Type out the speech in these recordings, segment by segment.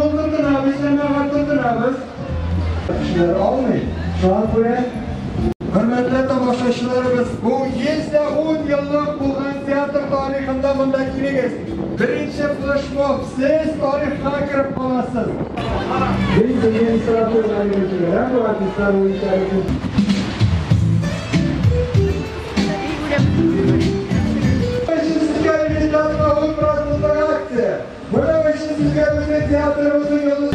Кул тотынабыз, җәмәгать, тотынабыз. Кешеләр алмый. Шуңа күрә, хөрмәтле тамашачыларыбыз, бу 110 еллык булган театр тарихында монда килегез. Беренче флешмоб, сез тарихка кереп каласыз. Без регистратура бу артистлар буенча. Акция. Моның өчен сезгә безнең театрыбызның йолдыз.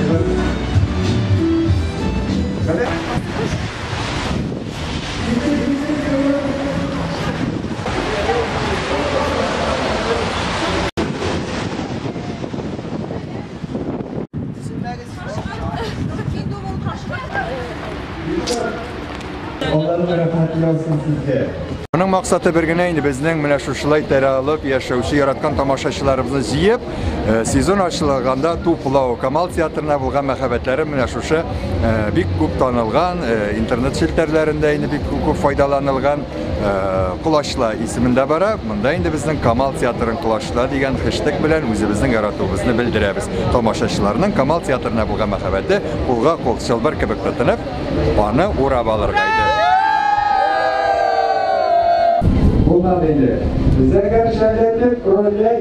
Алланың рәхмәте яусын сезгә. Моның максаты бер генә инде, безнең менә шушылай таралып яшәүче яраткан тамашачыларыбызны җыеп, сезон ачылганда туплау, Камал театрына булган мәхәббәтләре менә шушы бик күп танылган, интернет челтәрләрендә инде бик күп файдаланылган Колачла исемендә бара. Монда инде безнең Камал театрын колачла дигән хэштег белән үзебезнең яратуыбызны белдерәбез. Тамашачыларның Камал театрына булган мәхәббәте кулга кул чылбыр кебек тотынып, аны урап алырга иде. Булмады инде. Зәңгәр шәлләтеп рольгә.